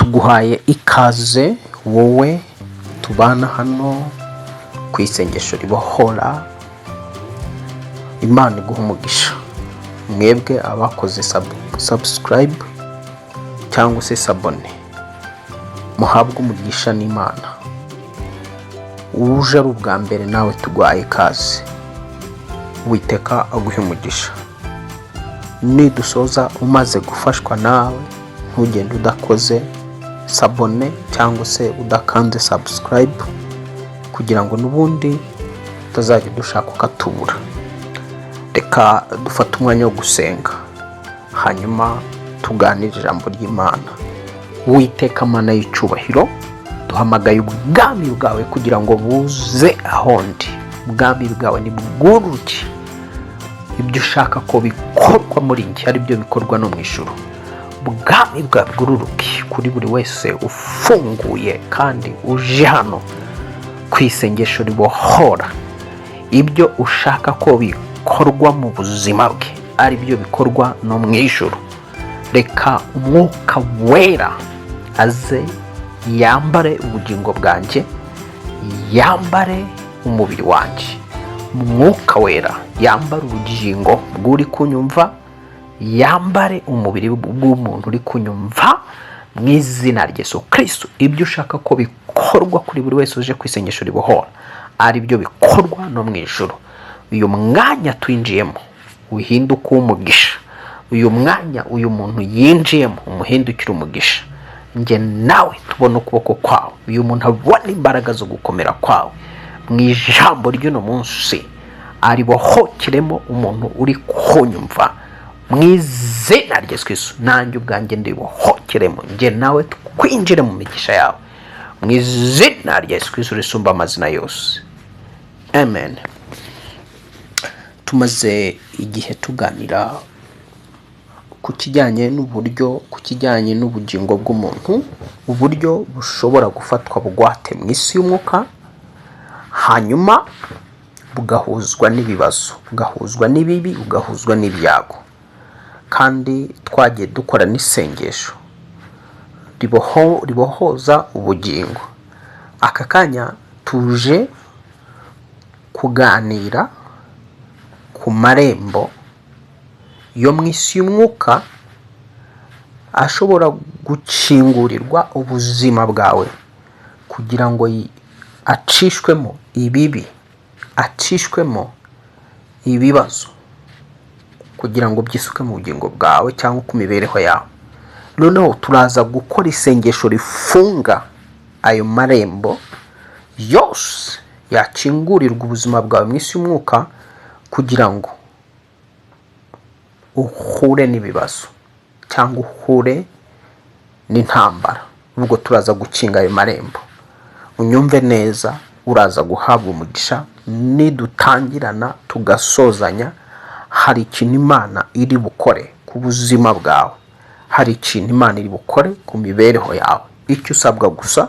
Tuguhaye ikaze wowe tubana hano ku Isengesho Ribohora. Imana iguha umugisha mwebwe abakoze subscribe cyangwa se s'abonner, muhabwe umugisha n'Imana. Uje ari ubwa mbere, nawe tuguhaye ikaze. Witeka aguhe umugisha. Nidusoza umaze gufashwa nawe, ntugende udakoze s'abonner cyangwa se udakanze subscribe, kugira ngo n'ubundi utazajya udushaka ukatubura. Reka dufate umwanya wo gusenga, hanyuma tuganire ijambo ry'Imana. Witeka Mana y'icyubahiro, duhamagaye ubwami bwawe kugira ngo buze aho ndi. Ubwami bwawe nibwururuke, ibyo ushaka ko bikorwa muri njye ari byo bikorwa no mu ijuru. Ubwami bwawe bwururuke kuri buri wese ufunguye kandi uje hano ku Isengesho Ribohora. Ibyo ushaka ko bikorwa mu buzima bwe ari byo bikorwa no mu ijuru. Reka Umwuka Wera aze yambare ubugingo bwanjye, yambare umubiri wanjye. Umwuka Wera yambare ubugingo bw'uri kunyumva, yambare umubiri bw'umuntu uri kunyumva, mu izina rya Yesu Kirisitu. Ibyo ushaka ko bikorwa kuri buri wese uje ku Isengesho Ribohora ari byo bikorwa no mu ijuru. Uyu mwanya twinjiyemo uhinduke uw'umugisha. Uyu mwanya uyu muntu yinjiyemo umuhindukire umugisha. Njye nawe tubona ukuboko kwawe, uyu muntu abona imbaraga zo gukomera kwawe. Mu ijambo ry'uno munsi aribohokeremo umuntu uri kunyumva, mu izina rya Yesu Kristo. Nanjye ubwanjye ndibohokeremo, njye nawe twinjire mu migisha yawe, mu izina rya Yesu Kristo risumba amazina yose, amen. Tumaze igihe tuganira ku kijyanye n'uburyo, ku kijyanye n'ubugingo bw'umuntu, uburyo bushobora gufatwa bugwate mu isi y'umwuka, hanyuma bugahuzwa n'ibibazo, bugahuzwa n'ibibi, bugahuzwa n'ibyago. Kandi twagiye dukora n'isengesho ribohoza ubugingo. Aka kanya tuje kuganira ku marembo yo mu isi y'umwuka ashobora gukingurirwa ubuzima bwawe kugira ngo acishwemo ibibi, acishwemo ibibazo, kugira ngo byisuke mu bugingo bwawe cyangwa ku mibereho yawe. Noneho turaza gukora isengesho rifunga ayo marembo yose yakingurirwa ubuzima bwawe mu isi y'umwuka kugira ngo uhure n'ibibazo cyangwa uhure n'intambara. Ubwo turaza gukinga ayo marembo. Unyumve neza, uraza guhabwa umugisha nidutangirana tugasozanya. Hari ikintu Imana iri bukore ku buzima bwawe, hari ikintu Imana iri bukore ku mibereho yawe. Icyo usabwa gusa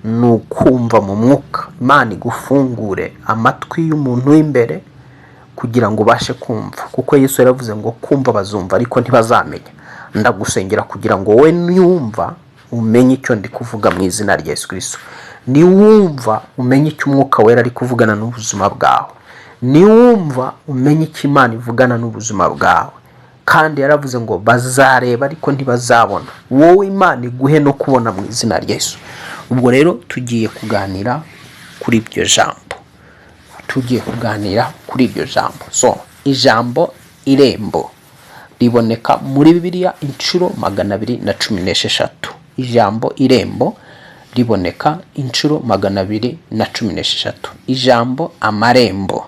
ni ukumva mu mwuka, Imana igufungure amatwi y'umuntu w'imbere kugira ngo ubashe kumva, kuko Yesu yaravuze ngo kumva bazumva ariko ntibazamenya. Ndagusengera kugira ngo wowe niwumva umenye icyo ndi kuvuga, mu izina rya Yesu Kristo. Niwumva umenye icyo Umwuka Wera ari kuvugana n'ubuzima bwawe, niwumva umenye icyo Imana ivugana n'ubuzima bwawe. Kandi yaravuze ngo bazareba ariko ntibazabona. Wowe Imana iguhe no kubona mu izina rya Yesu. Ubwo rero tugiye kuganira kuri iryo jambo, tugiye kuganira kuri iryo jambo. So ijambo irembo riboneka muri Bibiliya inshuro 216. Ijambo irembo riboneka inshuro 216. Ijambo amarembo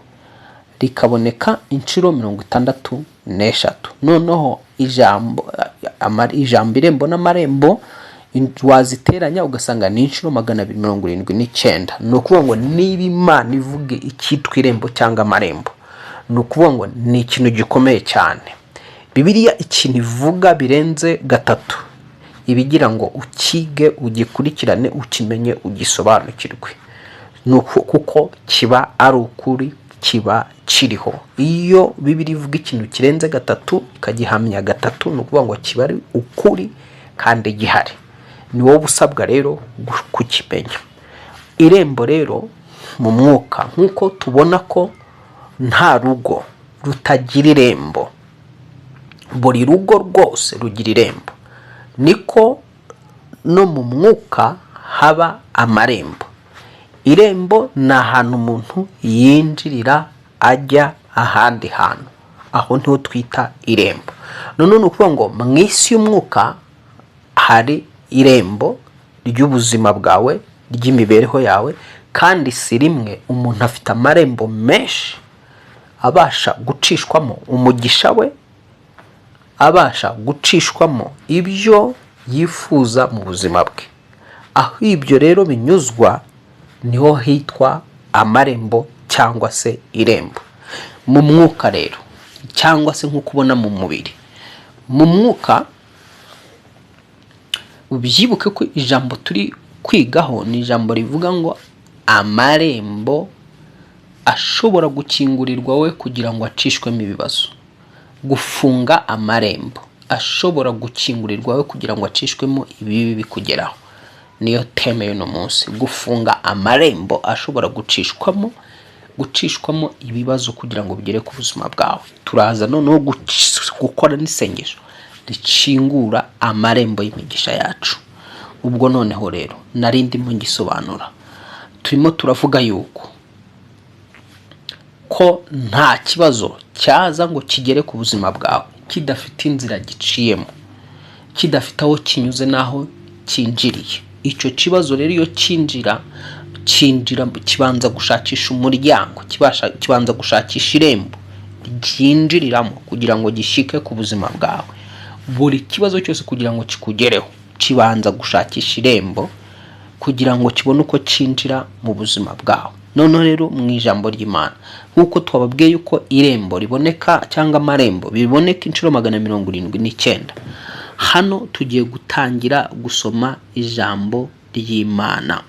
rikaboneka inshuro 63. Noneho ijambo irembo n'amarembo waziteranya ugasanga ni inshuro 279. Ni ukuvuga ngo niba Imana ivuga icyitwa irembo cyangwa amarembo, ni ukuvuga ngo ni ikintu gikomeye cyane. Bibiliya ikintu ivuga birenze gatatu ibigira ngo ukige, ugikurikirane, ukimenye, ugisobanukirwe. Ni kuko kiba ari ukuri, kiba kiriho. Iyo Bibiliya ivuga ikintu kirenze gatatu, ikagihamya gatatu, ni ukuvuga ngo kiba ari ukuri kandi gihari. Ni wowe usabwa rero kukimenya. Irembo rero mu mwuka, nk'uko tubona ko nta rugo rutagira irembo, buri rugo rwose rugira irembo, niko no mu mwuka haba amarembo. Irembo ni ahantu umuntu yinjirira ajya ahandi hantu, aho niho twita irembo. Noneho ni ukuvuga ngo mu isi y'umwuka hari irembo ry'ubuzima bwawe, ry'imibereho yawe, kandi si rimwe. Umuntu afite amarembo menshi abasha gucishwamo umugisha we, abasha gucishwamo ibyo yifuza mu buzima bwe. Aho ibyo rero binyuzwa niho hitwa amarembo cyangwa se irembo mu mwuka rero, cyangwa se nk'uko ubona mu mubiri. Mu mwuka, ubyibuke ko ijambo turi kwigaho ni ijambo rivuga ngo amarembo ashobora gukingurirwa we kugira ngo acishwemo ibibazo. Gufunga amarembo ashobora gukingurirwa we kugira ngo acishwemo ibibi bikugeraho, niyo theme y'uno munsi: gufunga amarembo ashobora gucishwamo ibibazo kugira ngo bigere ku buzima bwawe. Turaza noneho gukora n'isengesho rikingura amarembo y'imigisha yacu. Ubwo noneho rero nari ndimo ngisobanura, turimo turavuga yuko ko nta kibazo cyaza ngo kigere ku buzima bwawe kidafite inzira giciyemo, kidafite aho kinyuze n'aho cyinjiriye. Icyo kibazo rero iyo cyinjira, cyinjira kibanza gushakisha umuryango, kibanza gushakisha irembo ryinjiriramo kugira ngo gishyike ku buzima bwawe. Buri kibazo cyose kugira ngo kikugereho kibanza gushakisha irembo kugira ngo kibone uko cyinjira mu buzima bwawe. Noneho rero mu ijambo ry'Imana, nk'uko twababwiye yuko irembo riboneka cyangwa amarembo biboneka inshuro 179, hano tugiye gutangira gusoma ijambo ry'Imana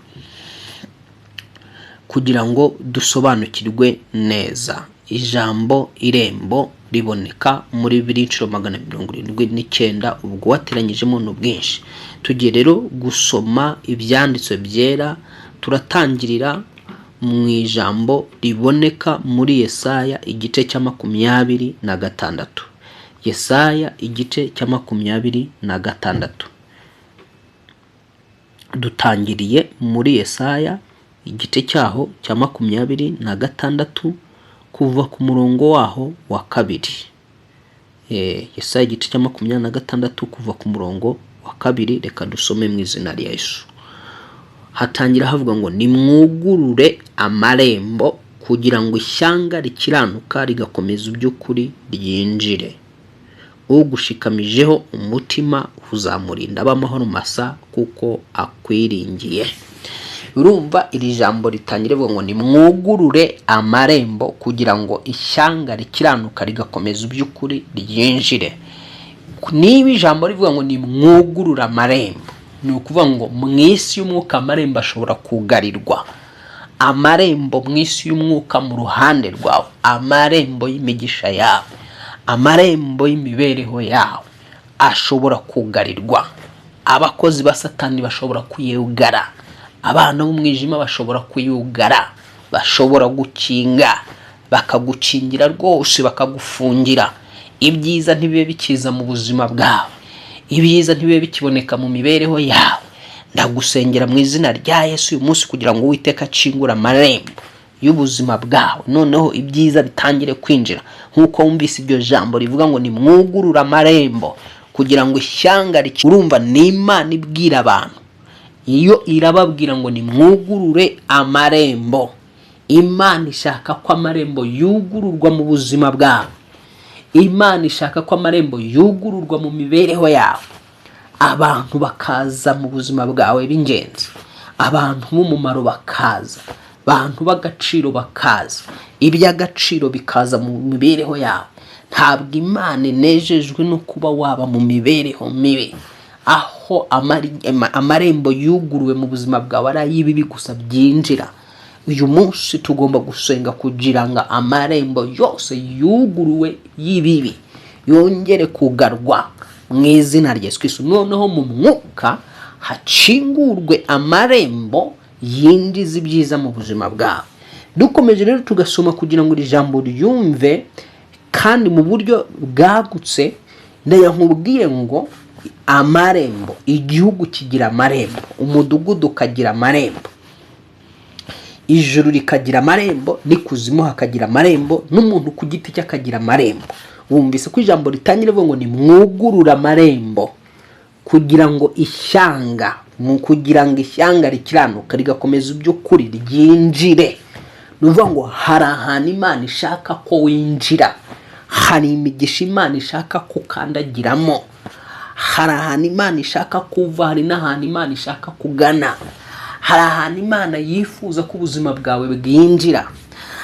kugira ngo dusobanukirwe neza. Ijambo irembo riboneka muri Bibiliya inshuro 179, ubwo wateranyijemo ni ubwinshi. Tugiye rero gusoma ibyanditswe byera. Turatangirira mu ijambo riboneka muri Yesaya igice cya 26. Yesaya igice cya 26, dutangiriye muri Yesaya igice cyaho cya 26, kuva ku murongo waho wa 2. Yesaya igice cya 26, kuva ku murongo wa 2. Reka dusome mu izina rya Yesu. Hatangira havuga ngo: "Nimwugurure amarembo kugira ngo ishyanga rikiranuka rigakomeza iby'ukuri ryinjire. Ugushikamijeho umutima uzamurinda abe amahoro masa kuko akwiringiye." Urumva iri jambo ritangira rivuga ngo: "Nimwugurure amarembo kugira ngo ishyanga rikiranuka rigakomeza iby'ukuri ryinjire." Niba ijambo rivuga ngo nimwugurure amarembo, ni ukuvuga ngo mu isi y'umwuka amarembo ashobora kugarirwa. Amarembo mu isi y'umwuka mu ruhande rwawe, amarembo y'imigisha yawe, amarembo y'imibereho yawe ashobora kugarirwa. Abakozi ba Satani bashobora kuyugara, abana b'umwijima bashobora kuyugara, bashobora gukinga, bakagukingira rwose, bakagufungira. Ibyiza ntibibe bikiza mu buzima bwawe, ibyiza ntibibe bikiboneka mu mibereho yawe. Ndagusengera mu izina rya Yesu uyu munsi kugira ngo Uwiteka akingure amarembo y'ubuzima bwawe, noneho ibyiza bitangire kwinjira, nk'uko wumvise iryo jambo rivuga ngo nimwugurure amarembo kugira ngo ishyanga. Urumva ni Imana ibwira abantu, iyo irababwira ngo nimwugurure amarembo. Imana ishaka ko amarembo yugururwa mu buzima bwawe. Imana ishaka ko amarembo yugururwa mu mibereho yawe, abantu bakaza mu buzima bwawe b'ingenzi, abantu b'umumaro bakaza, abantu b'agaciro bakaza, iby'agaciro bikaza mu mibereho yawe. Ntabwo Imana inejejwe no kuba waba mu mibereho mibi, aho amarembo yuguruwe mu buzima bwawe ari ay'ibibi gusa byinjira. Uyu munsi tugomba gusenga kugira ngo amarembo yose yuguruwe y'ibibi yongere kugarwa mu izina rya Yesu Kristo. Noneho mu mwuka Hakingurwe amarembo yinjiza ibyiza mu buzima bwawe. Dukomeje rero tugasoma kugira ngo iri jambo ryumve kandi mu buryo bwagutse. Nkubwiye ngo amarembo, igihugu kigira amarembo, umudugudu ukagira amarembo, ijuru rikagira amarembo, n'ikuzimu hakagira amarembo, n'umuntu ku giti cye akagira amarembo. Wumvise ko ijambo ritangira rivuga ngo nimwugurure amarembo kugira ngo ishyanga, kugira ngo ishyanga rikiranuka rigakomeza iby'ukuri ryinjire. Ni ukuvuga ngo hari ahantu Imana ishaka ko winjira, hari imigisha Imana ishaka ko ukandagiramo, hari ahantu Imana ishaka kuva, hari n'ahantu Imana ishaka kugana, hari ahantu Imana yifuza ko ubuzima bwawe bwinjira,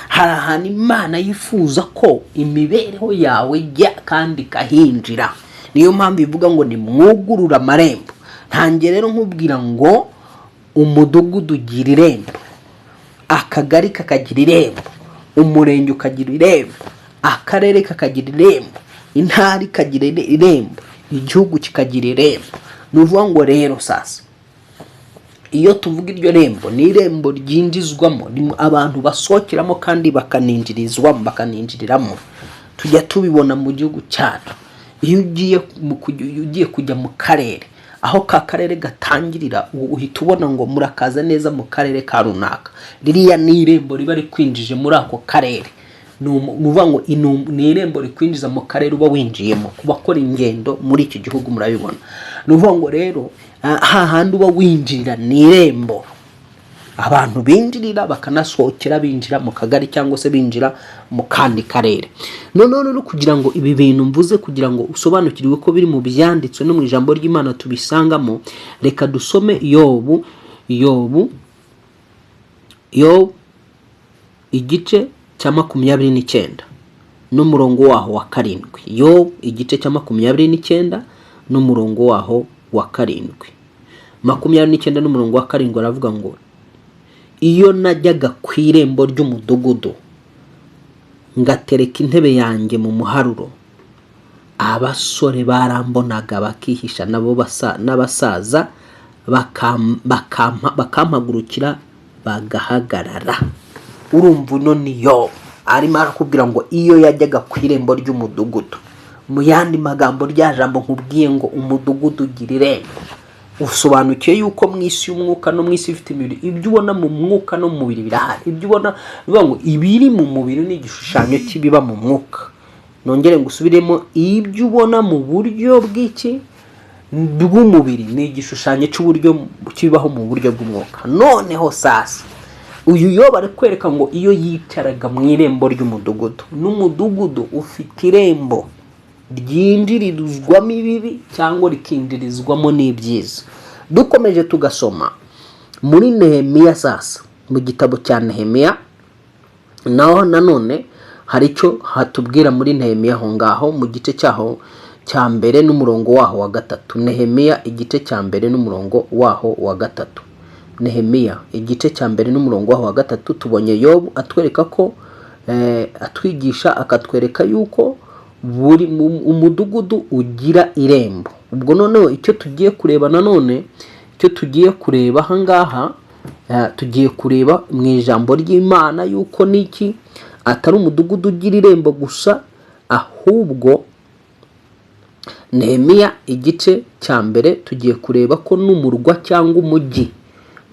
hari ahantu Imana yifuza ko imibereho yawe ijya kandi ikahinjira. Niyo mpamvu ivuga ngo nimwugurure amarembo. Ntange rero nkubwira ngo umudugudu ugira irembo, akagari kakagira irembo, umurenge ukagira irembo, akarere kakagira irembo, intara ikagira irembo, igihugu kikagira irembo. Ni ukuvuga ngo rero sasa iyo tuvuga iryo rembo, ni irembo ryinjizwamo abantu basohokeramo kandi bakaninjirizwamo, bakaninjiriramo. Tujya tubibona mu gihugu cyacu, iyo ugiye kujya mu karere, aho ka karere gatangirira, uhita ubona ngo murakaza neza mu karere ka runaka. Ririya ni irembo riba rikwinjije muri ako karere. Ni ukuvuga ngo ni irembo rikwinjiza mu karere uba winjiyemo. Ku bakora ingendo muri iki gihugu murabibona. Ni ukuvuga ngo rero hahandi uba winjirira ni irembo abantu binjirira bakanasohokera, binjira mu kagari cyangwa se binjira mu kandi karere. Noneho rero kugira ngo ibi bintu mvuze, kugira ngo usobanukirwe ko biri mu byanditswe no mu ijambo ry'Imana tubisangamo, reka dusome Yobu igice cya 29 n'umurongo waho wa 7. Yobu igice cya 29 n'umurongo waho wa 7. 29 n'umurongo wa 7 aravuga ngo: "Iyo najyaga ku irembo ry'umudugudu, ngatereka intebe yanjye mu muharuro, abasore barambonaga bakihisha, nabo basa n'abasaza bakampagurukira bagahagarara." Urumva uno niyo arimo arakubwira ngo iyo yajyaga ku irembo ry'umudugudu, mu yandi magambo rya jambo nkubwiye ngo umudugudu ugira irembo, usobanukiwe yuko mu isi y'umwuka no mu isi ifite imibiri, ibyo ubona mu mwuka no mu mubiri birahari. Ibyo ubona, bivuga ngo ibiri mu mubiri ni igishushanyo cy'ibiba mu mwuka. Nongere ngusubiremo: ibyo ubona mu buryo bw'iki bw'umubiri ni igishushanyo cy'uburyo kibaho mu buryo bw'umwuka. Noneho sasa uyu yo bari kwereka ngo iyo yicaraga mu irembo ry'umudugudu, n'umudugudu ufite irembo ryinjirizwamo ibibi cyangwa rikinjirizwamo n'ibyiza. Dukomeje tugasoma muri Nehemiya sasa, mu gitabo cya Nehemiya naho nanone hari icyo hatubwira. Muri Nehemiya aho ngaho mu gice cyaho cya mbere n'umurongo waho wa 3. Nehemiya igice cya mbere n'umurongo waho wa 3. Nehemiya igice cya mbere n'umurongo waho wa 3. Tubonye Yobu atwereka ko atwigisha, akatwereka yuko buri umudugudu ugira irembo. Ubwo noneho icyo tugiye kureba nanone, icyo tugiye kureba ahangaha, tugiye kureba mu ijambo ry'Imana yuko niki atari umudugudu ugira irembo gusa, ahubwo Nehemiya igice cya mbere tugiye kureba ko n'umurwa cyangwa umujyi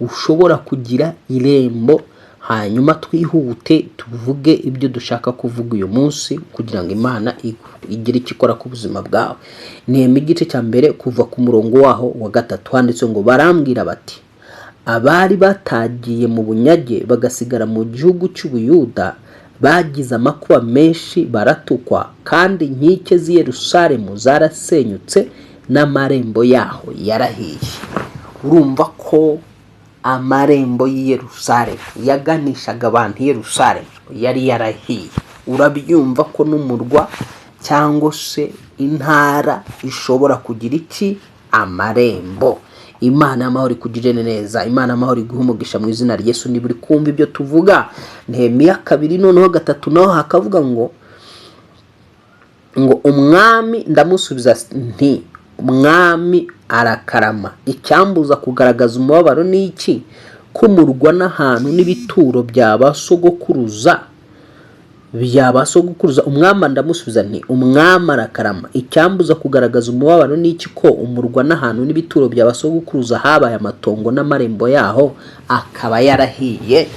ushobora kugira irembo. Hanyuma twihute tuvuge ibyo dushaka kuvuga uyu munsi kugira ngo Imana igire icyo ikora ku buzima bwawe. Nehemiya igice cya mbere kuva ku murongo waho wa 3 handitse ngo: "Barambwira bati abari batagiye mu bunyage bagasigara mu gihugu cy'Ubuyuda bagize amakuba menshi, baratukwa, kandi inkike z'i Yerusalemu zarasenyutse n'amarembo yaho yarahiye." Urumva ko amarembo y'i Yerusalemu yaganishaga abantu i Yerusalemu yari yarahiye. Urabyumva ko n'umurwa cyangwa se intara ishobora kugira iki? Amarembo. Imana y'amahoro ikugirire neza, Imana y'amahoro iguhe umugisha mu izina rya Yesu niba uri kumva ibyo tuvuga. Nehemiya 2 noneho 3 naho hakavuga ngo umwami ndamusubiza nti Umwami arakarama, icyambuza kugaragaza umubabaro ni iki, ko umurwa n'ahantu n'ibituro bya ba sogokuruza bya ba sogokuruza? Umwami, ndamusubiza nti: "Umwami arakarama, icyambuza kugaragaza umubabaro ni iki, ko umurwa n'ahantu n'ibituro bya ba sogokuruza habaye amatongo, n'amarembo yaho akaba yarahiye?"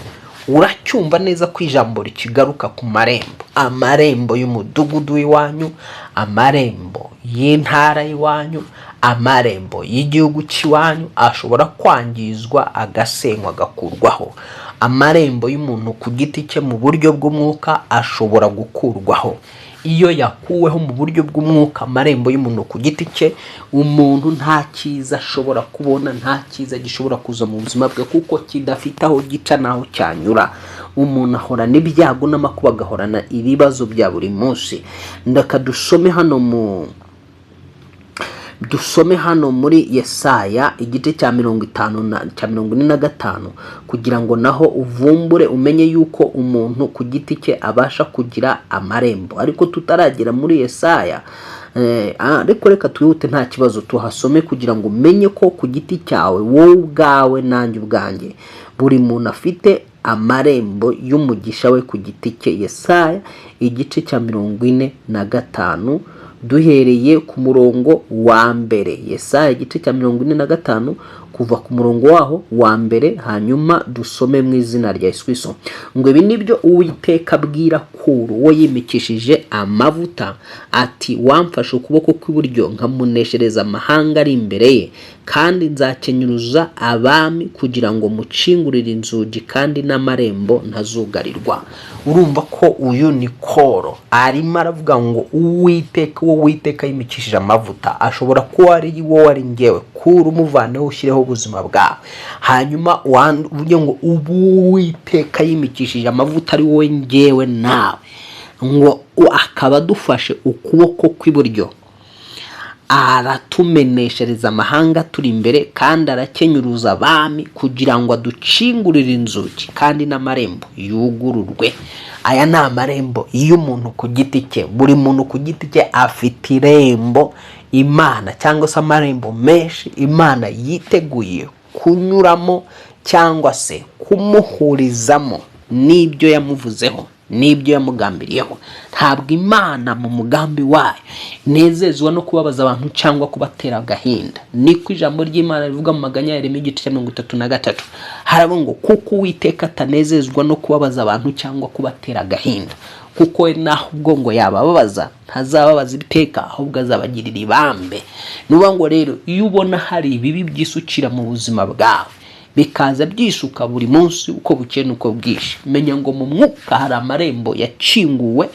Uracyumva neza ko ijambo rikigaruka ku marembo, amarembo y'umudugudu w'iwanyu, amarembo y'intara y'iwanyu, amarembo y'igihugu cy'iwanyu ashobora kwangizwa, agasenywa, agakurwaho. Amarembo y'umuntu ku giti cye mu buryo bw'umwuka ashobora gukurwaho. Iyo yakuweho mu buryo bw'umwuka, amarembo y'umuntu ku giti cye, umuntu nta cyiza ashobora kubona, nta cyiza gishobora kuza mu buzima bwe, kuko kidafite aho gica n'aho cyanyura. Umuntu ahorana ibyago n'amakuba, agahorana ibibazo bya buri munsi. Ndaka dusome hano mu dusome hano muri Yesaya igice cya 50 na cya 45, kugira ngo naho uvumbure, umenye yuko umuntu ku giti cye abasha kugira amarembo. Ariko tutaragera muri Yesaya, ariko reka twihute, nta kibazo, tuhasome kugira ngo umenye ko ku giti cyawe, wowe ubwawe nanjye ubwanjye, buri muntu afite amarembo y'umugisha we ku giti cye. Yesaya igice cya 45, duhereye ku murongo wa mbere. Yesaya igice cya 45, kuva ku murongo waho wa mbere, hanyuma dusome mu izina rya Yesu Kristo ngo: "Ibi nibyo Uwiteka abwira Kuro, uwo yimikishije amavuta, ati: 'Wamfashe ukuboko kw'iburyo nkamuneshereza amahanga ari imbere ye, kandi nzakenyuruza abami kugira ngo mucingurire inzugi, kandi n'amarembo ntazugarirwa.'" Urumva ko uyu ni Koro, arimo aravuga ngo Uwiteka, uwo Uwiteka yimikishije amavuta, ashobora kuba ari wowe, ari ngewe. Kura umuvaneho, ushyireho ubuzima bwawe, hanyuma uvuge ngo ubu Uwiteka yimikishije amavuta ari wowe, ngewe nawe, ngo akaba adufashe ukuboko kw'iburyo, aratumeneshereza amahanga turi imbere, kandi arakenyuruza abami kugira ngo aducingurire inzugi, kandi n'amarembo yugururwe. Aya ni amarembo y'umuntu ku giti cye. Buri muntu ku giti cye afite irembo Imana, cyangwa se amarembo menshi Imana yiteguye kunyuramo, cyangwa se kumuhurizamo n'ibyo yamuvuzeho, n'ibyo yamugambiriyeho. Ntabwo Imana mu mugambi wayo inezezwa no kubabaza abantu cyangwa kubatera agahinda. Niko ijambo ry'Imana rivuga mu Maganya ya Yeremiya igice cya 33, haravuga ngo: "Kuko Uwiteka atanezezwa no kubabaza abantu cyangwa kubatera agahinda, kuko we naho ubwo ngo yabababaza, ntazababaza iteka, ahubwo azabagirira ibambe." Ni ukuvuga ngo rero iyo ubona hari ibibi byisukira mu buzima bwawe, bikaza byisuka buri munsi uko bukeye n'uko bwije, menya ngo mu mwuka hari amarembo yakinguwe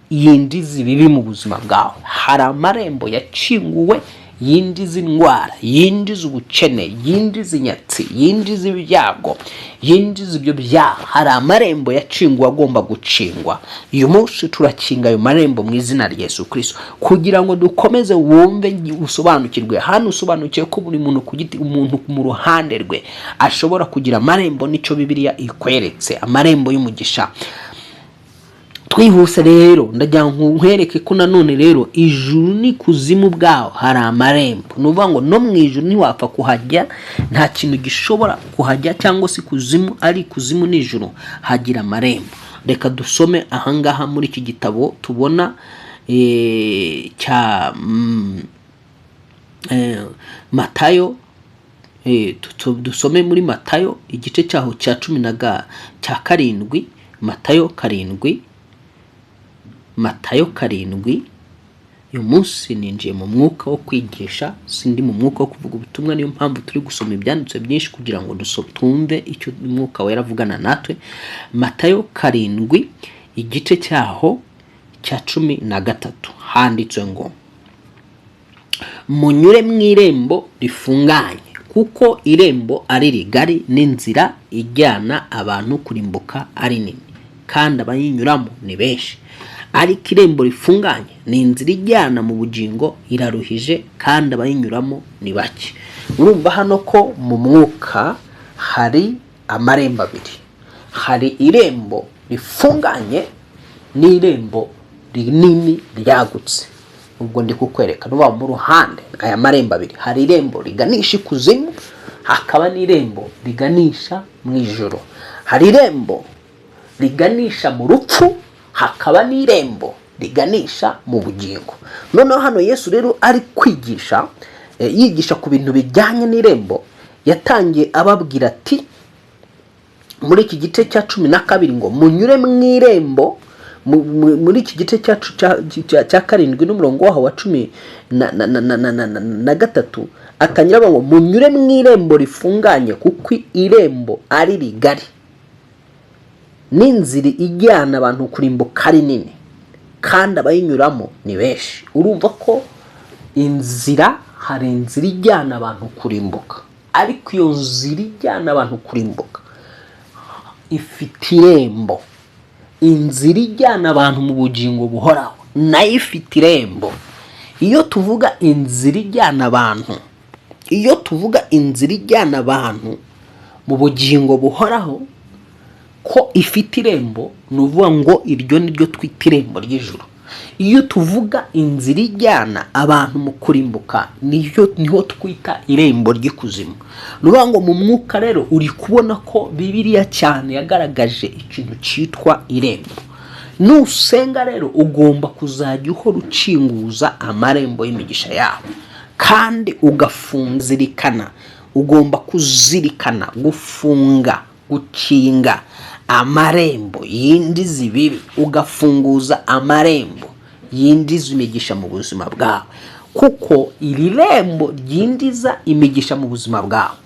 yinjiza ibibi mu buzima bwawe. Hari amarembo yakinguwe yinjiza indwara, yinjiza ubukene, yinjiza inyatsi, yinjiza ibyago, yinjiza ibyo byaha. Hari amarembo yakinguwe agomba gukingwa. Uyu munsi turakinga ayo marembo mu izina rya Yesu Kristo, kugira ngo dukomeze wumve, usobanukirwe. Hano usobanukiwe ko buri muntu ku giti, umuntu mu ruhande rwe ashobora kugira amarembo. Nicyo Bibiliya ikweretse, amarembo y'umugisha. Twihuse rero, ndagira ngo nkwereke ko nanone rero ijuru n'ikuzimu bwaho hari amarembo. Ni ukuvuga ngo no mu ijuru ntiwapfa kuhajya, nta kintu gishobora kuhajya, cyangwa se ikuzimu, ari ikuzimu n'ijuru hagira amarembo. Reka dusome ahangaha muri iki gitabo tubona cya Matayo. Dusome muri Matayo igice cyaho cya cumi na cya karindwi. Matayo 7, Matayo 7. Uyu munsi ninjiye mu mwuka wo kwigisha, sindi mu mwuka wo kuvuga ubutumwa. Niyo mpamvu turi gusoma ibyanditswe byinshi kugira ngo twumve icyo Umwuka Wera avugana natwe. Matayo 7, igice cyaho cya 13, handitswe ngo: "Munyure mu irembo rifunganye, kuko irembo ari rigari n'inzira ijyana abantu kurimbuka ari nini, kandi abayinyuramo ni benshi. Ariko irembo rifunganye ni inzira ijyana mu bugingo iraruhije, kandi abayinyuramo ni bake." Urumva hano ko mu mwuka hari amarembo abiri: hari irembo rifunganye n'irembo rinini ryagutse. Ubwo ndi kukwereka nuba mu ruhande aya marembo abiri: hari irembo riganisha ikuzimu, hakaba n'irembo riganisha mu ijuru. Hari irembo riganisha mu rupfu, hakaba n'irembo riganisha mu bugingo. Noneho hano Yesu rero ari kwigisha, yigisha ku bintu bijyanye n'irembo. Yatangiye ababwira ati muri iki gice cya 12 ngo munyure mu irembo. Muri iki gice cya 7 n'umurongo waho wa 13, atangira avuga ngo munyure mu irembo rifunganye, kuko irembo ari rigari n'inzira ijyana abantu kurimbuka ari nini, kandi abayinyuramo ni benshi. Urumva ko inzira, hari inzira ijyana abantu kurimbuka, ariko iyo nzira ijyana abantu kurimbuka ifite irembo. Inzira ijyana abantu mu bugingo buhoraho nayo ifite irembo. Iyo tuvuga inzira ijyana abantu, iyo tuvuga inzira ijyana abantu mu bugingo buhoraho ko ifite irembo, ni ukuvuga ngo iryo ni ryo twita irembo ry'ijuru. Iyo tuvuga inzira ijyana abantu mu kurimbuka, niyo niho twita irembo ry'ikuzimu. Ni ukuvuga ngo mu mwuka rero uri kubona ko Bibiliya cyane yagaragaje ikintu cyitwa irembo. Nusenga rero ugomba kuzajya uhora ukinguza amarembo y'imigisha yawe kandi ugafunga. Zirikana, ugomba kuzirikana gufunga, gukinga amarembo yinjiza ibibi, ugafunguza amarembo yinjiza imigisha mu buzima bwawe, kuko iri rembo ryinjiza imigisha mu buzima bwawe,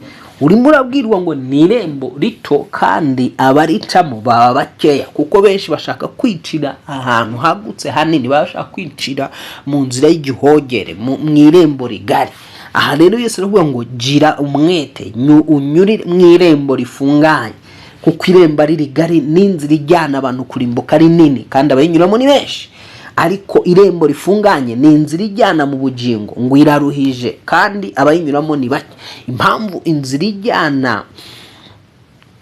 urimo urabwirwa ngo ni irembo rito kandi abaricamo baba bakeya, kuko benshi bashaka kwicira ahantu hagutse hanini, baba bashaka kwicira mu nzira y'igihogere, mu irembo rigari. Aha rero Yesu aravuga ngo gira umwete, unyure mu irembo rifunganye, kuko irembo ari rigari n'inzira ijyana abantu kurimbuka ari nini kandi abayinyuramo ni benshi. Ariko irembo rifunganye ni inzira ijyana mu bugingo, ngo iraruhije kandi abayinyuramo ni bake. Impamvu inzira ijyana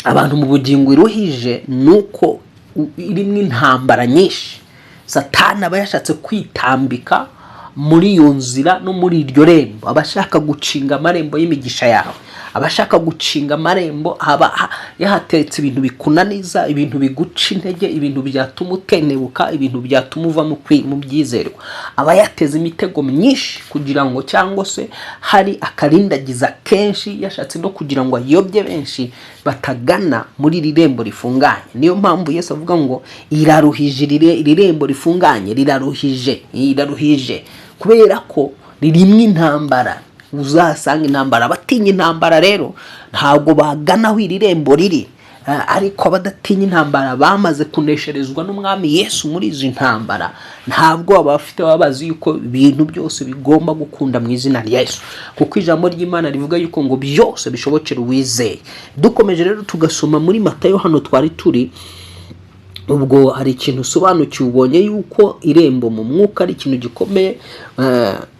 abantu mu bugingo iruhije ni uko irimo intambara nyinshi. Satani aba yashatse kwitambika muri iyo nzira no muri iryo rembo, aba ashaka gukinga amarembo y'imigisha yawe, aba ashaka gukinga amarembo, aba yahateretse ibintu bikunaniza, ibintu biguca intege, ibintu byatuma utenebuka, ibintu byatuma uva mu byizerwa. Aba yateze imitego myinshi kugira ngo, cyangwa se hari akarindagiza kenshi yashatse no kugira ngo ayobye benshi batagana muri iri rembo rifunganye. Niyo mpamvu Yesu avuga ngo iraruhije, iri rembo rifunganye riraruhije. Iraruhije kubera ko ririmo intambara. Uzasanga intambara, abatinya intambara rero ntabwo bagana aho iri rembo riri. Ariko abadatinya intambara, bamaze kunesherezwa n'Umwami Yesu muri izi ntambara, ntabwo baba bafite, baba bazi yuko ibintu byose bigomba gukunda mu izina rya Yesu, kuko ijambo ry'Imana rivuga yuko ngo byose bishobokera uwizeye. Dukomeje rero tugasoma muri Matayo, hano twari turi. Ubwo hari ikintu usobanukiwe, ubonye yuko irembo mu mwuka ari ikintu gikomeye.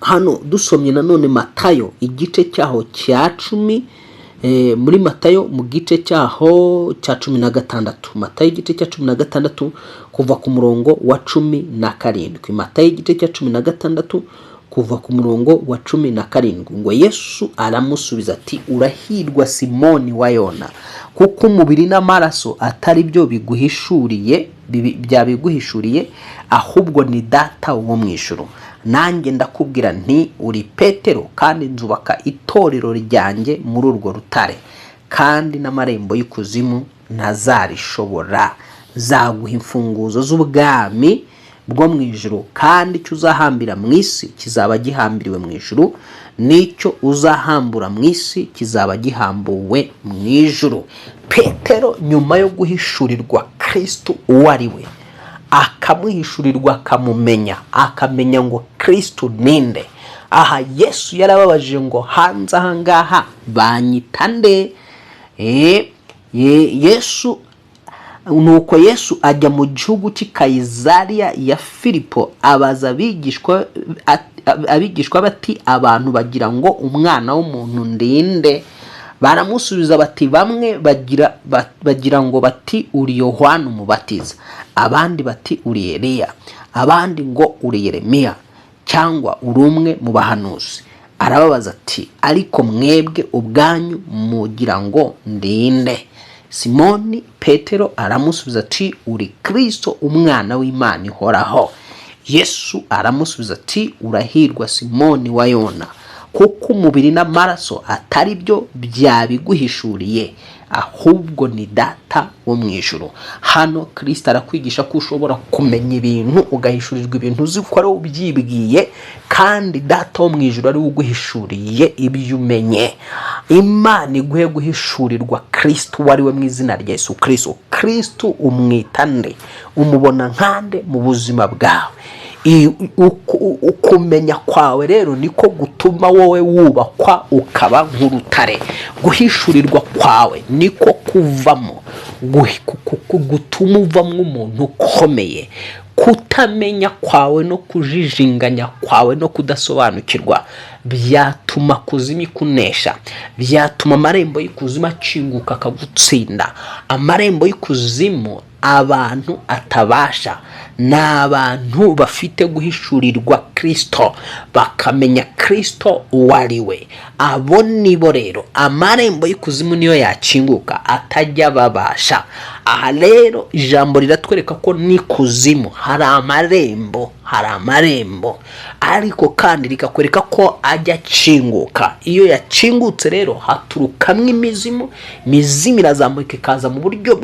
Hano dusomye nanone Matayo igice cyaho cya 10, muri Matayo mu gice cyaho cya 16, Matayo igice cya 16 kuva ku murongo wa 17. Matayo igice cya 16 kuva ku murongo wa 17, ngo Yesu aramusubiza ati: "Urahirwa Simoni wa Yona, kuko umubiri n'amaraso atari byo biguhishuriye, byabiguhishuriye, ahubwo ni Data wo mu ijuru. Nanjye ndakubwira nti uri Petero, kandi nzubaka itorero ryanjye muri urwo rutare, kandi n'amarembo y'ikuzimu ntazarishobora. Zaguha imfunguzo z'ubwami bwo mu ijuru, kandi icyo uzahambira mu isi kizaba gihambiriwe mu ijuru, n'icyo uzahambura mu isi kizaba gihambuwe mu ijuru." Petero nyuma yo guhishurirwa Kristo uwo ari we, akamuhishurirwa, akamumenya, akamenya ngo Kristo ninde, aha Yesu yarababajije ngo hanze aha ngaha banyita nde? Yesu, nuko Yesu ajya mu gihugu cy'i Kayizariya ya Filipo, abaza abigishwa bati: "Abantu bagira ngo Umwana w'umuntu ndinde?" Baramusubiza bati: "Bamwe bagira ngo bati uri Yohana Umubatiza, abandi bati uri Eliya, abandi ngo uri Yeremiya." Cyangwa uri umwe mu bahanuzi?" Arababaza ati: "Ariko mwebwe ubwanyu mugira ngo ndinde?" Simoni Petero aramusubiza ati: "Uri Kirisito, Umwana w'Imana ihoraho." Yesu aramusubiza ati: "Urahirwa, Simoni wa Yona, kuko umubiri n'amaraso atari byo byabiguhishuriye, ahubwo ni Data wo mu ijuru." Hano Kirisito arakwigisha ko ushobora kumenya ibintu, ugahishurirwa ibintu uzi ko ari wowe ubyibwiye, kandi Data wo mu ijuru ari we uguhishuriye ibyo umenye. Imana iguhe guhishurirwa Kirisito uwo ari we mu izina rya Yesu Kirisito. Kirisito umwita nde? Umubona nkande mu buzima bwawe? Ukumenya kwawe rero niko gutuma wowe wubakwa ukaba nk'urutare. Guhishurirwa kwawe niko kuvamo gutuma uvamo umuntu ukomeye. Kutamenya kwawe no kujijinganya kwawe no kudasobanukirwa byatuma kuzimu ikunesha, byatuma amarembo y'ikuzimu akinguka akagutsinda. Amarembo y'ikuzimu abantu atabasha ni abantu bafite guhishurirwa Kirisito, bakamenya Kirisito uwo ari we. Abo nibo rero amarembo y'ikuzimu niyo yakinguka atajya babasha. Aha rero ijambo riratwereka ko n'ikuzimu hari amarembo, hari amarembo, ariko kandi rikakwereka ko ajya akinguka. Iyo yakingutse rero haturukamo imizimu. Imizimu irazamuka ikaza mu buryo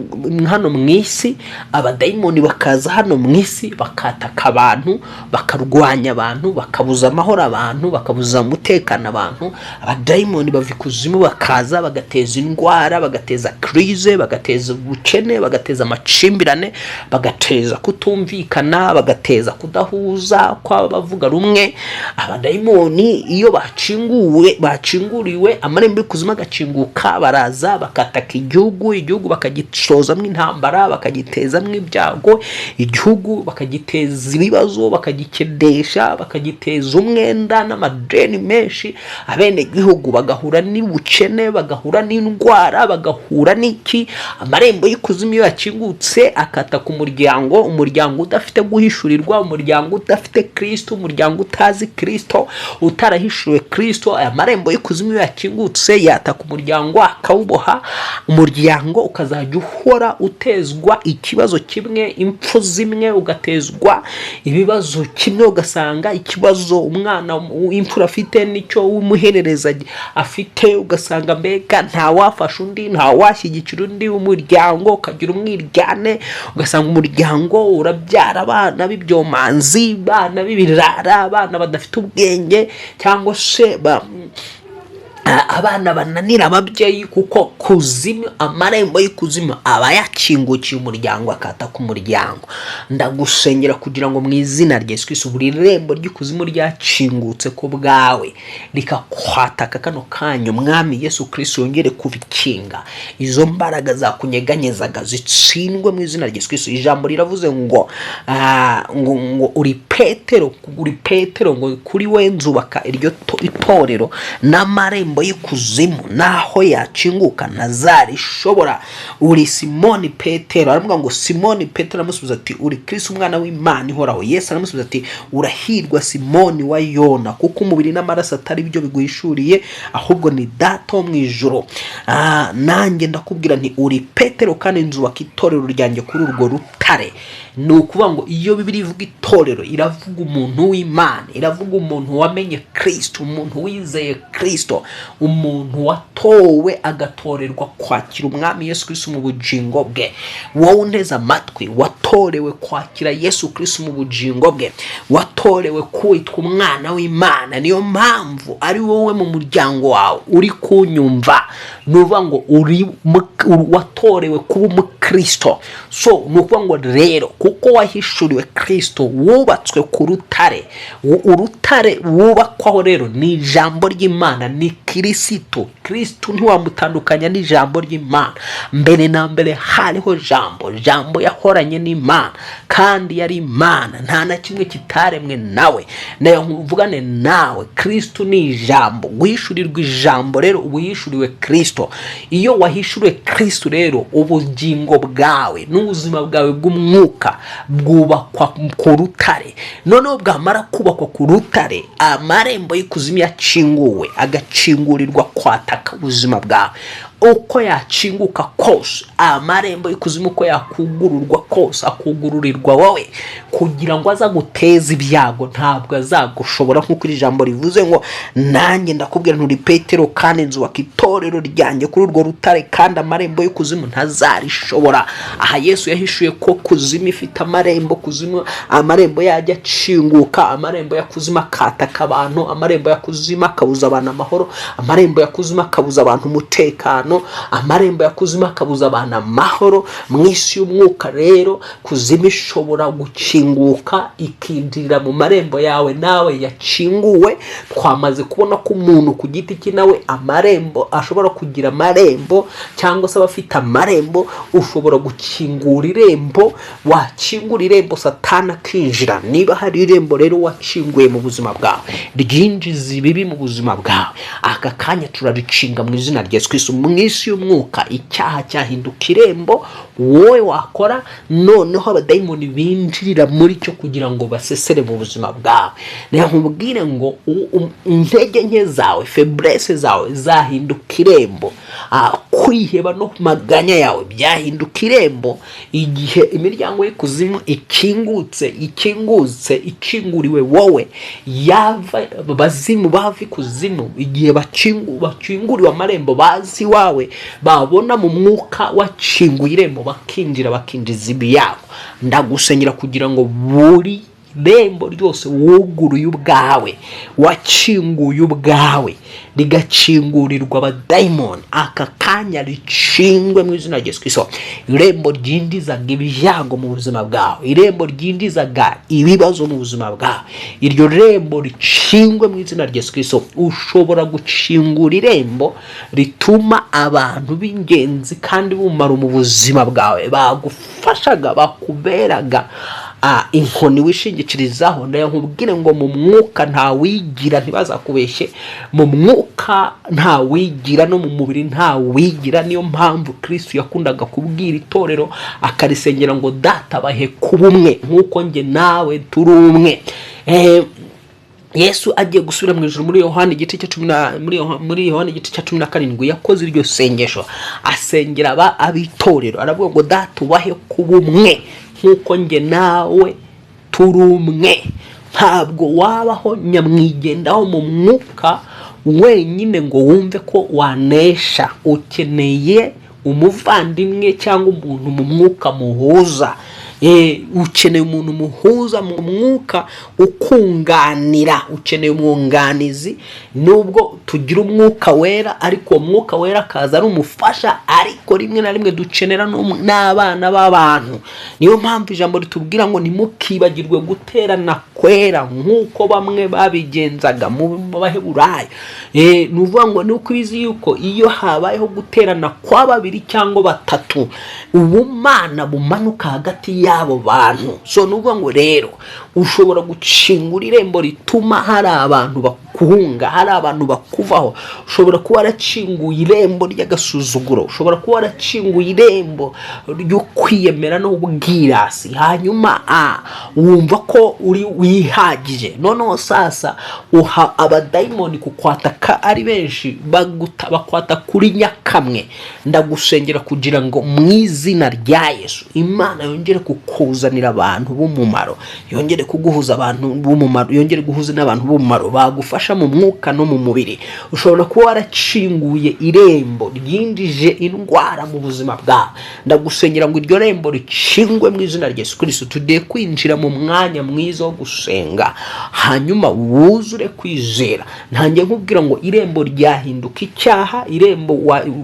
hano mu isi, abadayimoni bakaza hano mu isi, bakataka abantu, bakarwanya abantu, bakabuza amahoro abantu, bakabuza umutekano abantu. Abadayimoni bava ikuzimu bakaza bagateza indwara, bagateza crise, bagateza ubukene, bagateza amacimbirane, bagateza kutumvikana, bagateza kudahuza kw'abavuga rumwe. Abadayimoni iyo bakinguwe, bakinguriwe amarembo y'ikuzimu agakinguka, baraza bakataka igihugu, igihugu bakagishozamo intambara, bakagitezamo ibyago, igihugu bakagiteza ibibazo, bakagikedesha, bakagiteza umwenda n'amadeni menshi. Abenegihugu bagahura n'ubukene, bagahura n'indwara, bagahura n'iki. Amarembo y'ikuzimu iyo yakingutse akataka umuryango, umuryango udafite guhishurirwa, umuryango udafite Kirisito, umuryango utazi Kirisito, utarahishuriwe Kirisito, aya marembo y'ikuzimu iyo yakingutse yataka umuryango akawuboha, umuryango ukazajya uhora utezwa ikibazo kimwe, impfu zimwe, ugatezwa ibibazo kimwe, ugasanga ikibazo umwana w'imfura afite nicyo umuherereza afite, ugasanga mbega ntawafasha undi, ntawashyigikira undi, umuryango ukagira umwiryane, ugasanga umuryango urabyara abana b'ibyomanzi, abana b'ibirara, abana badafite ubwenge, cyangwa se abana bananira ababyeyi, kuko kuzimu, amarembo y'ikuzimu aba yakingukiye umuryango, akataka umuryango. Ndagusengera kugira ngo mu izina rya Yesu Kristo buri rembo ry'ikuzimu ryakingutse ku bwawe rikakwataka kano kanya, Umwami Yesu Kristo yongere kubikinga. Izo mbaraga zakunyeganyezaga zitsindwe mu izina rya Yesu Kristo. Ijambo riravuze ngo ngo uri Petero, uri Petero, ngo kuri we nzubaka iryo itorero, n'amarembo y'ikuzimu naho yakinguka ntazarishobora. Uri Simoni Petero. Aravuga ngo Simoni Petero aramusubiza ati: "Uri Kristo, Umwana w'Imana ihoraho." Yesu aramusubiza ati: "Urahirwa, Simoni wa Yona, kuko umubiri n'amaraso atari byo biguhishuriye, ahubwo ni Data wo mu ijuru. Nanjye ndakubwira nti: uri Petero, kandi nzubaka itorero ryanjye kuri urwo rutare." Ni ukuvuga ngo iyo Bibiliya ivuga itorero, iravuga umuntu w'Imana, iravuga umuntu wamenye Kirisito, umuntu wizeye Kirisito, umuntu watowe agatorerwa kwakira Umwami Yesu Kirisito mu bugingo bwe. Wowe unteze amatwi, watorewe kwakira Yesu Kirisito mu bugingo bwe, watorewe kwitwa umwana w'Imana. Niyo mpamvu ari wowe mu muryango wawe uri kunyumva. Ni ukuvuga ngo watorewe kuba umukristo. So ni ukuvuga ngo rero kuko wahishuriwe Kirisito, wubatswe ku rutare. Urutare wubakwaho rero ni ijambo ry'Imana, ni Kirisito. Kirisito. Kirisito ntiwamutandukanya n'ijambo ry'Imana. Mbere na mbere hariho Jambo, Jambo yahoranye n'Imana kandi yari Imana, nta na kimwe kitaremwe nawe. Nayo mvugane nawe, Kirisito ni ijambo. Guhishurirwa ijambo rero uba uhishuriwe Kirisito. Iyo wahishuriwe Kirisito rero, ubugingo bwawe n'ubuzima bwawe bw'umwuka bwubakwa ku rutare. Noneho bwamara kubakwa ku rutare, amarembo y'ikuzimu yakinguwe agakingurirwa kwataka ubuzima bwawe, uko yakinguka kose, amarembo y'ikuzimu uko yakugururwa kose, akugururirwa wowe kugira ngo aza guteza ibyago, ntabwo azagushobora, nk'uko iri jambo rivuze ngo: "Nanjye ndakubwira, nturi Petero, kandi nzubaka itorero ryanjye kuri urwo rutare, kandi amarembo y'ikuzimu ntazarishobora." Aha Yesu yahishuye ko kuzimu ifite amarembo. Kuzimu amarembo yajya akinguka, amarembo ya kuzimu akataka abantu, amarembo ya kuzimu akabuza abantu amahoro, amarembo ya kuzimu akabuza abantu umutekano, amarembo ya kuzimu akabuza abantu amahoro. Mu isi y'umwuka rero, kuzimu ishobora gukinguka ikinjirira mu marembo yawe nawe yakinguwe. Twamaze kubona ko umuntu ku giti cye nawe amarembo ashobora kugira amarembo, cyangwa se aba afite amarembo. Ushobora gukingura irembo, wakingura irembo Satani akinjira. Niba hari irembo rero wakinguye mu buzima bwawe ryinjiza ibibi mu buzima bwawe, aka kanya turarikinga mu izina rya Yesu Kristo. Mu isi y'umwuka, icyaha cyahinduka irembo wowe wakora, noneho abadayimoni binjirira muri cyo kugira ngo basesere mu buzima bwawe. Reka nkubwire ngo intege nke zawe, faiblesse zawe zahinduka irembo. Kwiheba no maganya yawe byahinduka irembo igihe imiryango y'ikuzimu ikingutse, ikinguriwe wowe. Yava bazimu bava ikuzimu, igihe bakinguriwe amarembo bazi iwawe, babona mu mwuka wakinguye irembo, bakinjira, bakinjiza ibiyabo. Ndagusengera kugira ngo buri rembo ryose wuguruye ubwawe, wakinguye ubwawe, rigakingurirwa abadayimoni, aka kanya rikingwe mu izina rya Yesu Kristo. Irembo ryinjizaga ibyago mu buzima bwawe, irembo ryinjizaga ibibazo mu buzima bwawe, iryo rembo rikingwe mu izina rya Yesu Kristo. Ushobora gukingura irembo rituma abantu b'ingenzi kandi b'umumaro mu buzima bwawe, bagufashaga, bakuberaga inkoni wishingikirizaho. Nkubwire ngo mu mwuka ntawigira, ntibazakubeshye, mu mwuka ntawigira, no mu mubiri ntawigira. Niyo mpamvu Kristo yakundaga kubwira itorero, akarisengera ngo: "Data, bahe kuba umwe nk'uko njye nawe turi umwe." Yesu agiye gusubira mu ijuru, muri Yohani igice cya cumi na muri Yohani igice cya 17, yakoze iryo sengesho, asengera aba ab'itorero, aravuga ngo: "Data, ubahe kuba umwe nk'uko njye nawe turi umwe." Ntabwo wabaho nyamwigendaho mu mwuka wenyine ngo wumve ko wanesha. Ukeneye umuvandimwe cyangwa umuntu mu mwuka muhuza. Ukeneye umuntu muhuza mu mwuka ukunganira, ukeneye umwunganizi. Nubwo tugira Umwuka Wera, ariko uwo Mwuka Wera akaza ari umufasha, ariko rimwe na rimwe dukenera n'abana b'abantu. Niyo mpamvu ijambo ritubwira ngo: "Ntimukibagirwe guterana kwera nk'uko bamwe babigenzaga mu Baheburayo." Ni ukuvuga ngo ni uko ubizi yuko iyo habayeho guterana kwa babiri cyangwa batatu, ubumana bumanuka hagati y'abo bantu. So ni ukuvuga ngo rero ushobora gukingura irembo rituma hari abantu bakuhunga, hari abantu bakuvaho. Ushobora kuba warakinguye irembo ry'agasuzuguro, ushobora kuba warakinguye irembo ryo kwiyemera n'ubwirasi, hanyuma wumva ko uri wihagije. Noneho sasa uha abadayimoni kukwataka ari benshi, bakwata kuri nyakamwe. Ndagusengera kugira ngo mu izina rya Yesu Imana yongere kukuzanira abantu b'umumaro, yongere kuguhuza abantu b'umumaro, yongere guhuza n'abantu b'umumaro bagufasha mu mwuka no mu mubiri. Ushobora kuba warakinguye irembo ryinjije indwara mu buzima bwawe. Ndagusengera ngo iryo rembo rikingwe mu izina rya Yesu Kristo. Tugiye kwinjira mu mwanya mwiza wo gusenga, hanyuma wuzure kwizera. Ntangiye nkubwira ngo irembo ryahinduka icyaha, irembo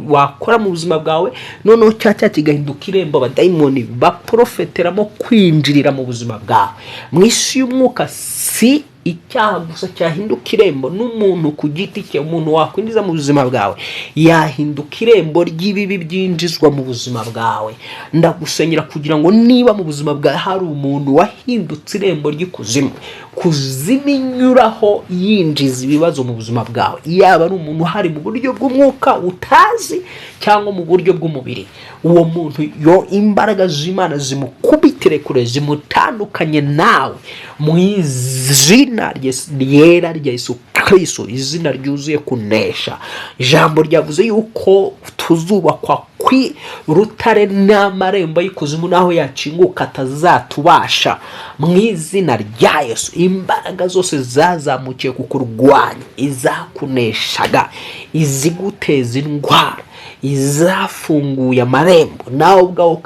wakora mu buzima bwawe, noneho cya cyaha kigahinduka irembo abadayimoni baprofiteramo kwinjirira mu buzima bwawe. Mu isi y'umwuka si Icyaha gusa cyahinduka irembo n'umuntu ku giti cye. Umuntu wakwinjiza mu buzima bwawe yahinduka irembo ry'ibibi byinjizwa mu buzima bwawe. Ndagusengera kugira ngo niba mu buzima bwawe hari umuntu wahindutse irembo ry'ikuzimu, kuzimu inyuraho yinjiza ibibazo mu buzima bwawe, yaba ari umuntu uhari mu buryo bw'umwuka utazi cyangwa mu buryo bw'umubiri, uwo muntu yo imbaraga z'Imana zimukubitire kure, zimutandukanye nawe mu izina ryera rya Yesu Kristo, izina ryuzuye kunesha. Ijambo ryavuze yuko tuzubakwa kwi rutare n'amarembo y'ikuzimu naho yakinguka atazatubasha. Mu izina rya Yesu, imbaraga zose zazamukiye kukurwanya, izakuneshaga, iziguteza indwara, izafunguye amarembo nawe ubwawe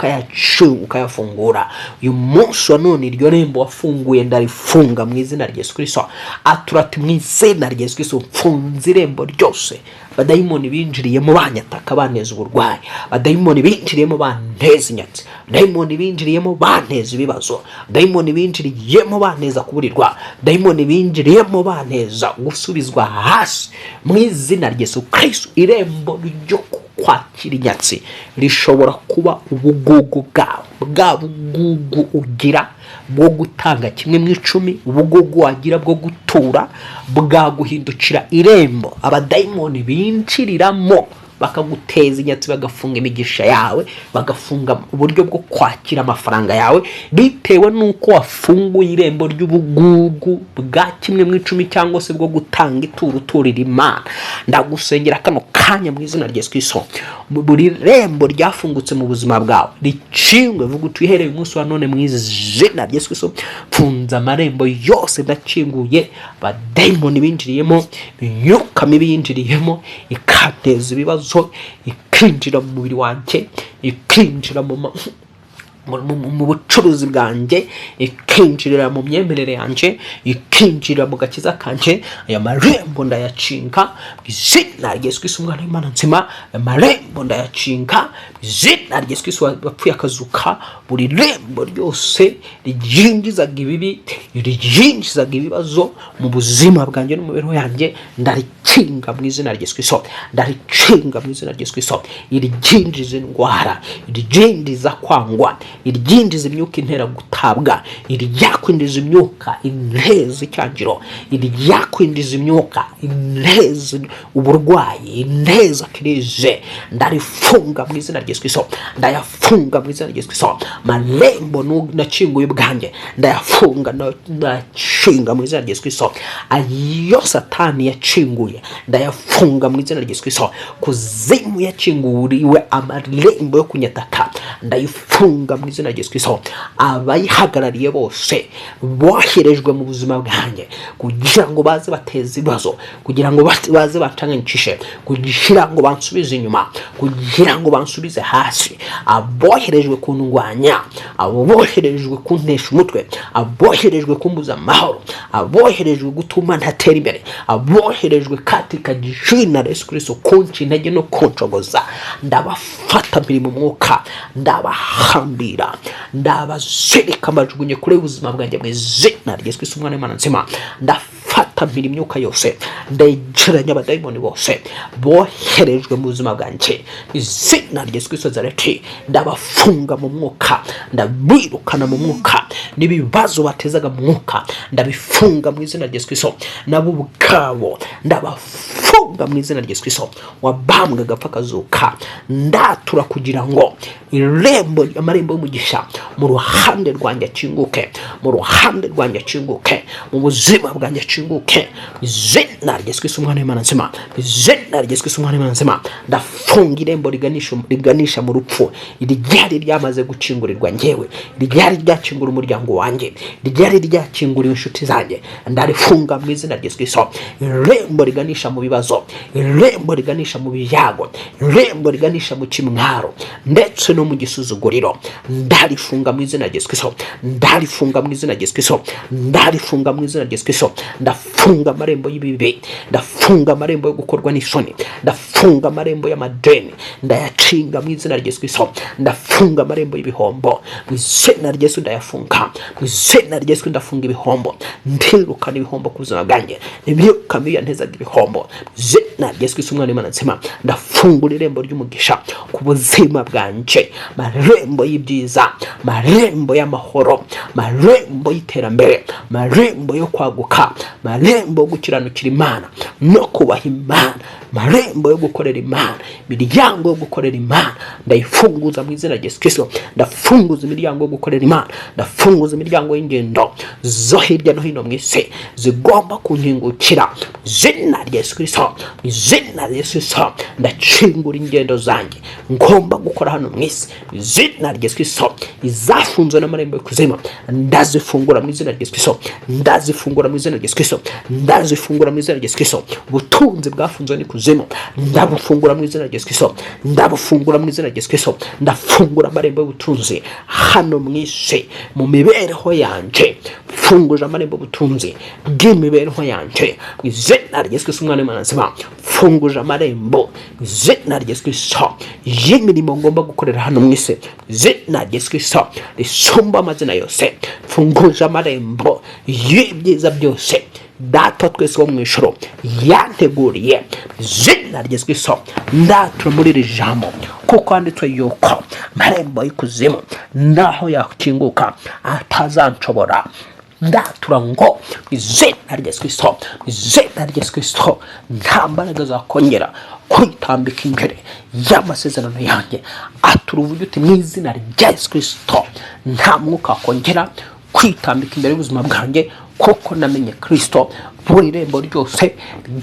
ukayafungura, uyu munsi wa none iryo rembo wafunguye ndarifunga mu izina rya Yesu Kristo. Atura ati: "Mu izina rya Yesu Kristo, mfunze irembo ryose badayimoni binjiriyemo banyataka, banteza uburwayi, badayimoni binjiriyemo banteza inyatsi, dayimoni binjiriyemo banteza ibibazo, dayimoni binjiriyemo banteza kuburirwa, dayimoni binjiriyemo banteza gusubizwa hasi." Mu izina rya Yesu Kristo, irembo ryo kwakira inyatsi rishobora kuba ubugugu bwawe, bwa bugugu ugira bwo gutanga kimwe mu icumi, ubugugu wagira bwo gutura bwaguhindukira irembo abadayimoni binjiriramo bakaguteza inyatsi, bagafunga imigisha yawe, bagafunga uburyo bwo kwakira amafaranga yawe, bitewe n'uko wafunguye irembo ry'ubugugu bwa kimwe mu icumi cyangwa se bwo gutanga ituro uturira Imana. Ndagusengera kano kanya mu izina rya Yesu Kristo, buri rembo ryafungutse mu buzima bwawe rikingwe. Vuga uti: "Uhereye umunsi wa none, mu izina rya Yesu Kristo, mfunze amarembo yose, ndakinguye abadayimoni binjiriyemo, imyuka mibi yinjiriyemo ikanteza ibibazo, ikinjira mu mubiri wanjye, ikinjira mu bucuruzi bwanjye, ikinjirira mu myemerere yanjye, ikinjira mu gakiza kanjye. Aya marembo ndayacinga mu izina rya Yesu Kristo, umwana w'Imana nzima. Aya marembo ndayacinga mu izina rya Yesu Kristo wapfuye akazuka. Buri rembo ryose ryinjizaga ibibi, ryinjizaga ibibazo mu buzima bwanjye no mu mibereho yanjye, ndarikinga mu izina rya Yesu Kristo, ndarikinga mu izina rya Yesu Kristo. Iryinjiza indwara, iryinjiza kwangwa, iryinjiza imyuka intera gutabwa, iryakwinjiza imyuka inteza icyangiro, iryakwinjiza imyuka inteza uburwayi, inteza crise, ndarifunga mu izina rya Yesu Kristo, ndayafunga mu izina rya Yesu Kristo. Marembo nakinguye ubwanjye ndayafunga, ndayakinga mu izina rya Yesu Kristo. Ayo Satani yakinguye ndayafunga mu izina rya Yesu Kristo. Kuzimu yakinguriwe amarembo yo kunyataka, ndayifunga mu izina rya Yesu Kristo. Abayihagarariye bose boherejwe mu buzima bwanjye kugira ngo baze bateze ibibazo, kugira ngo baze bancanganyikishe, kugira ngo bansubize inyuma, kugira ngo bansubize hasi, aboherejwe kundwanya, aboherejwe kuntesha umutwe, aboherejwe kumbuza amahoro, aboherejwe gutuma ntatera imbere, aboherejwe katika jina la Yesu Kristo kunca intege no kuncogoza, ndabafata mpiri mu mwuka, ndabahambira, ndabazirika, mbajugunye kure y'ubuzima bwanjye mu izina rya Yesu Kristo, umwana w'Imana nzima. Ndafata mpiri imyuka yose, ndegeranya abadayimoni bose boherejwe mu buzima bwanjye mu izina rya Yesu Kristo Nazareti, ndabafunga mu mwuka, ndabirukana mu mwuka, n'ibibazo batezaga mu mwuka ndabifunga mu izina rya Yesu Kristo. Nabo ubwabo ndabafunga mu izina rya Yesu Kristo wabambwe agapfa akazuka. Ndatura kugira ngo irembo, amarembo y'umugisha mu ruhande rwanjye akinguke, mu ruhande rwanjye akinguke, mu buzima bwanjye akinguke, mu izina rya Yesu Kristo, umwana w'Imana nzima, mu izina rya Yesu Kristo, umwana w'Imana nzima. Ndafunga irembo riganisha mu rupfu, iryari ryamaze gukingurirwa njyewe, ryari ryakingura umuryango wanjye, ryari ryakinguriwe inshuti zanjye, ndarifunga mu izina rya Yesu Kristo. Irembo riganisha mu bibazo, irembo riganisha mu byago, irembo riganisha mu kimwaro ndetse no mu gisuzuguriro, ndarifunga mu izina rya Yesu Kristo, ndarifunga mu izina rya Yesu Kristo, ndarifunga mu izina rya Yesu Kristo. Ndafunga amarembo y'ibibi, ndafunga amarembo yo gukorwa n'isoni, ndafunga amarembo y'amadeni, ndayacinga mu izina rya Yesu Kristo. Ndafunga amarembo y'ibihombo mu izina rya Yesu, ndayafunga. ahangaha. Mu izina rya Yesu ndafunga ibihombo, ndirukana ibihombo ku buzima bwanjye, imyuka mibi yantezaga ibihombo. Mu izina rya Yesu Kristo umwana w'Imana nzima, ndafungura irembo ry'umugisha ku buzima bwanjye, marembo y'ibyiza, marembo y'amahoro, marembo y'iterambere, marembo yo kwaguka, marembo yo gukiranukira Imana no kubaha Imana, marembo yo gukorera Imana, imiryango yo gukorera Imana ndayifunguza mu izina rya Yesu Kristo. Ndafunguza imiryango yo gukorera Imana, ndafunguza imiryango y'ingendo zo hirya no hino mu isi zigomba kunkingukira mu izina rya Yesu Kristo. Mu izina rya Yesu Kristo ndakingura ingendo zanjye ngomba gukora hano mu isi. Mu izina rya Yesu Kristo, izafunzwe n'amarembo y'ikuzimu ndazifungura mu izina rya Yesu Kristo, ndazifungura mu izina rya Yesu Kristo, ndazifungura mu izina rya Yesu Kristo. Ubutunzi bwafunzwe n'ikuzimu ndabufungura mu izina rya Yesu Kristo, ndabufungura mu izina rya Yesu Kristo. Ndafungura amarembo y'ubutunzi hano mu isi, mu mibereho yanjye. Mfunguje amarembo y'ubutunzi bw'imibereho yanjye mu izina rya Yesu Kristo umwana w'Imana nzima. Mfunguje amarembo mu izina rya Yesu Kristo y'imirimo ngomba gukorera hano mu isi, mu izina rya Yesu Kristo risumba amazina yose. Mfunguje amarembo y'ibyiza byose Data wa twese wo mu ijuru yanteguriye, mu izina rya Yesu Kristo. Ndatura muri iri jambo, kuko handitswe yuko amarembo y'ikuzimu naho yakinguka atazanshobora. Ndatura ngo mu izina rya Yesu Kristo, mu izina rya Yesu Kristo, nta mbaraga zakongera kwitambika imbere y'amasezerano yanjye. Atura uvuge uti: "Mu izina rya Yesu Kristo, nta mwuka wakongera kwitambika imbere y'ubuzima bwanjye, kuko namenye Kristo." Buri rembo ryose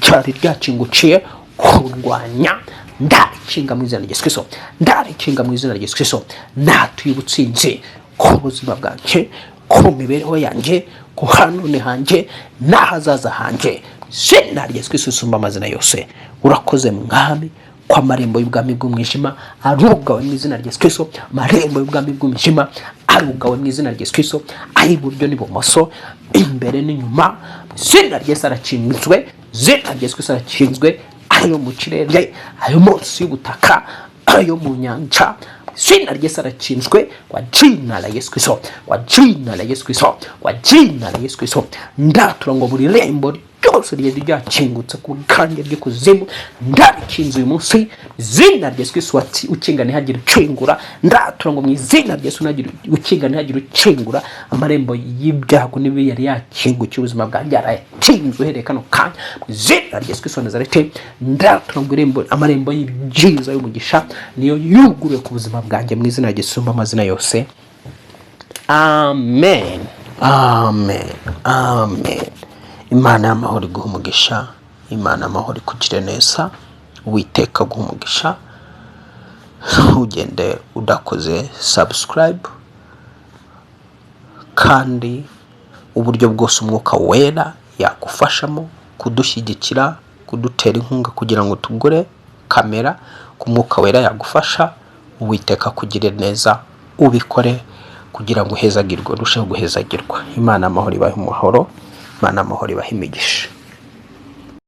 ryari ryakingukiye kurwanya ndarikinga mu izina rya Yesu Kristo, ndarikinga mu izina rya Yesu Kristo. Natuye ubutsinzi ku buzima bwanjye, ku mibereho yanjye, ku hanone hanjye n'ahazaza hanjye, izina rya Yesu Kristo risumba amazina yose. Urakoze Mwami ko amarembo y'ubwami bw'umwijima arugawe mu izina rya Yesu Kristo. Amarembo y'ubwami bw'umwijima arugawe mu izina rya Yesu Kristo, ay'iburyo n'ibumoso, imbere n'inyuma, mu izina rya Yesu arakinzwe. Izina rya Yesu Kristo arakinzwe, ayo mu kirere, ayo munsi y'ubutaka, ayo mu nyanja, izina rya Yesu arakinzwe. Kwa jina la Yesu Kristo, kwa jina la Yesu Kristo, kwa jina la Yesu Kristo, ndatura ngo buri rembo ryose ryari ryakingutse ku bwanjye ry'ikuzimu ndarikinze uyu munsi. Izina rya Yesu Kristo, ukinga ntihagire ukingura. Ndatura ngo mu izina rya Yesu ntihagire ukinga, ntihagire ukingura. Amarembo y'ibyago n'ibibi yari yakingukiye ubuzima bwanjye yarakinzwe uhereye kano kanya mu izina rya Yesu Kristo wa Nazareti. Ndatura ngo irembo, amarembo y'ibyiza, y'umugisha niyo yuguruye ku buzima bwanjye mu izina rya Yesu amazina yose. Amen, amen, amen. Imana y'amahoro iguha umugisha, Imana y'amahoro ikugire neza, Uwiteka aguha umugisha. Ntugende udakoze subscribe, kandi uburyo bwose Umwuka Wera yagufashamo kudushyigikira, kudutera inkunga kugira ngo tugure kamera, ku Mwuka Wera yagufasha, Uwiteka akugire neza, ubikore kugira ngo uhezagirwe, urusheho guhezagirwa. Imana amahoro ibahe umuhoro, Imana amahoro ibahe imigisha.